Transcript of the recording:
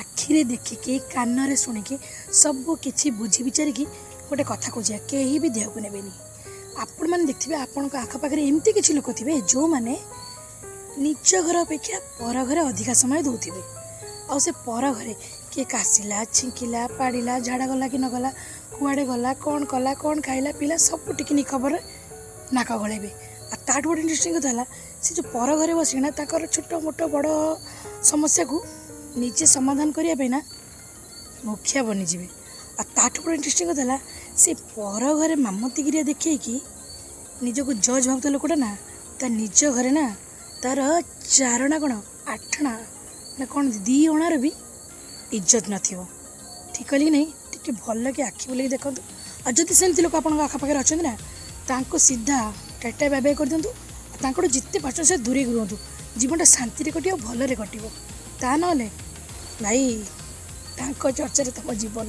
ଆଖିରେ ଦେଖିକି, କାନରେ ଶୁଣିକି, ସବୁ କିଛି ବୁଝି ବିଚାରିକି ଗୋଟେ କଥା କହୁଛି, କେହି ବି ଦେହକୁ ନେବେନି। ଆପଣମାନେ ଦେଖିଥିବେ, ଆପଣଙ୍କ ଆଖପାଖରେ ଏମିତି କିଛି ଲୋକ ଥିବେ ଯେଉଁମାନେ ନିଜ ଘର ଅପେକ୍ଷା ପର ଘରେ ଅଧିକା ସମୟ ଦେଉଥିବେ। ଆଉ ସେ ପର ଘରେ କିଏ କାଶିଲା, ଛିଙ୍କିଲା, ପାଡ଼ିଲା, ଝାଡ଼ା ଗଲା କି ନଗଲା, କୁଆଡ଼େ ଗଲା, କ'ଣ କଲା, କ'ଣ ଖାଇଲା ପିଇଲା, ସବୁ ଟିକିନିଖି ଖବରରେ ନାକ ଗଳେଇବେ। ଆଉ ତାଠୁ ଗୋଟେ ଇଣ୍ଟରେଷ୍ଟିଂ କଥା ହେଲା, ସେ ଯେଉଁ ପର ଘରେ ବସିକିନା ତାଙ୍କର ଛୋଟ ମୋଟ ବଡ଼ ସମସ୍ୟାକୁ ନିଜେ ସମାଧାନ କରିବା ପାଇଁ ନା ମୁଖିଆ ବନିଯିବେ। ଆଉ ତାଠୁ ବଡ଼ ଇଣ୍ଟରେଷ୍ଟିଂ କଥା ହେଲା, ସେ ପର ଘରେ ମାମତିଗିରିଆ ଦେଖେଇକି ନିଜକୁ ଜଜ୍ ଭାବୁଥିବା ଲୋକଟା ନା ତା ନିଜ ଘରେ ନା ତାର ଚାରଣା କ'ଣ ଆଠଣା ନା କ'ଣ 2 ଅଣାର ବି ଇଜ୍ଜତ ନଥିବ। ଠିକ୍ କହିଲି କି ନାହିଁ? ଟିକେ ଭଲକି ଆଖି ବୁଲେଇକି ଦେଖନ୍ତୁ। ଆଉ ଯଦି ସେମିତି ଲୋକ ଆପଣଙ୍କ ଆଖପାଖରେ ଅଛନ୍ତି ନା, ତାଙ୍କୁ ସିଧା ଟାଟା ବାଏ ବାଏ କରିଦିଅନ୍ତୁ। ଆଉ ତାଙ୍କଠୁ ଯେତେ ପାରୁଛନ୍ତି ସେ ଦୂରେଇକି ରୁହନ୍ତୁ। ଜୀବନଟା ଶାନ୍ତିରେ କଟିବ, ଭଲରେ କଟିବ। ତା ନହେଲେ ଭାଇ ତାଙ୍କ ଚର୍ଚ୍ଚାରେ ତୁମ ଜୀବନ।